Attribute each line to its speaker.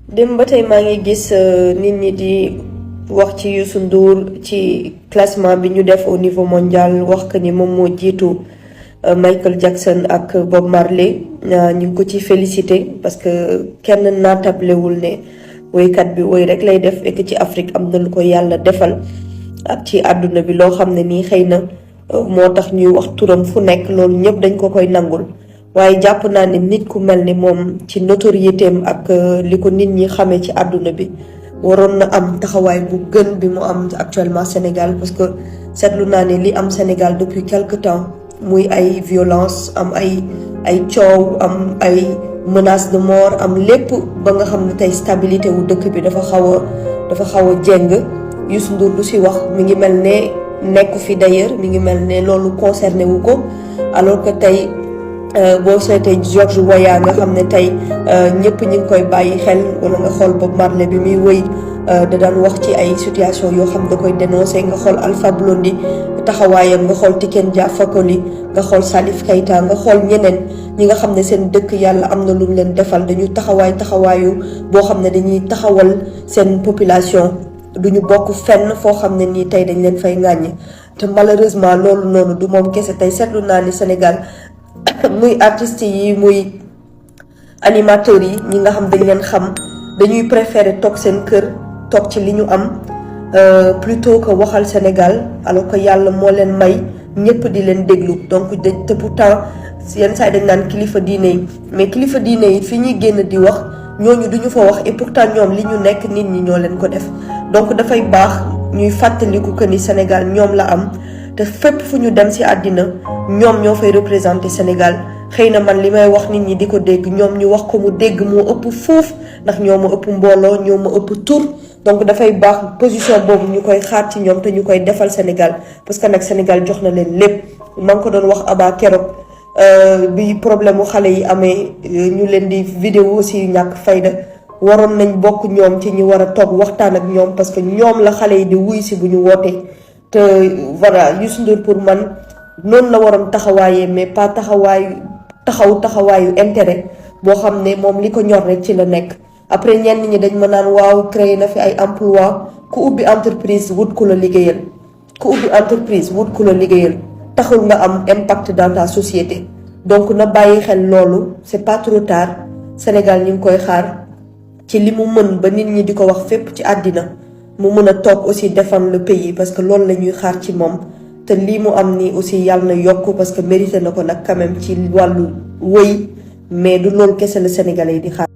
Speaker 1: dem ba tey maa ngi gis nit ñi di wax ci Youssou Ndour ci classement bi ñu def au niveau mondial wax que ni moom moo jiitu Michael Jackson ak Bob Marley ñu ngi ko ci félicité parce que kenn naatablewul ne woykat bi woy rek lay def et ci Afrique am na lu ko yàlla defal ak ci àdduna bi loo xam ne nii xëy na moo tax ñuy wax turam fu nekk loolu ñëpp dañ ko koy nangul waaye jàpp naa ne nit ku mel ni moom ci notoriété am ak li ko nit ñi xamee ci àdduna bi waroon na am taxawaay bu gën bi mu am actuellement Sénégal parce que seetlu naa ne li am Sénégal depuis quelque temps muy ay violence am ay coow am ay menace de mort am lépp ba nga xam ne tey stabilité wu dëkk bi dafa xaw a jéng Youssou Ndour du si wax mi ngi mel ne nekku fi d'ailleurs mi ngi mel ne loolu concerné wu ko alors que tey boo seetee George Weah nga xam ne tey ñëpp ñi ngi koy bàyyi xel wala nga xool Bob Marley bi muy wëy da daan wax ci ay situation yoo xam da koy dénoncé nga xool Alpha Blondy taxawaayam nga xool Tiken Jah Fakoly nga xool Salif Keita nga xool ñeneen ñi nga xam ne seen dëkk yàlla am na lu mu leen defal dañu taxawaayu boo xam ne dañuy taxawal seen population duñu bokk fenn foo xam ne nii tey dañ leen fay ŋàññi te malheureusement loolu noonu du moom kese tey seetlu naa ni Sénégal muy artistes yi muy animateurs yi ñi nga xam dañ leen xam dañuy préférer toog seen kër toog ci li ñu am plutôt que waxal Sénégal alors que yàlla moo leen may ñëpp di leen déglu donc te pourtant yenn saa yi dañ naan kilifa diine yi mais kilifa diine yi fi ñuy génn di wax ñooñu duñu fa wax et pourtant ñoom li ñu nekk nit ñi ñoo leen ko def donc dafay baax ñuy fàttaliku que ni Sénégal ñoom la am te fépp fu ñu dem ci àddina ñoom ñoo fay représenter Sénégal xëy na man li may wax nit ñi di ko dégg ñoom ñu wax ko mu dégg moo ëpp fuuf ndax ñoo ma ëpp mbooloo ñoo ma ëpp tur donc dafay baax position boobu ñu koy xaar ci ñoom te ñu koy defal Sénégal parce que nag Sénégal jox na leen lépp maa ngi ko doon wax Aba keroog bi problème mu xale yi amee ñu leen di vidéo aussi ñàkk fayda waroon nañ bokk ñoom ci ñi war a toog waxtaan ak ñoom parce que ñoom la xale yi di wuy si bu ñu wootee te voilà Youssou Ndour pour man noonu la waroon taxawaayee mais pas taxawaayu intérêt boo xam ne moom li ko ñor rek ci la nekk après ñenn ñi dañ ma naan waaw créé na fi ay emploi ku ubbi entreprise wut ku la liggéeyal taxul nga am impact dans ta société donc na bàyyi xel loolu c'est pas trop tard Sénégal ñu ngi koy xaar ci li mu mën ba nit ñi di ko wax fépp ci àddina mu mën a toog aussi défendre le pays parce que loolu la ñuy xaar ci moom te lii mu am ni aussi yàlla na yokk parce que mérité na ko nag quand même ci wàllu wëy mais du loolu kese la Sénégalais yi di xaar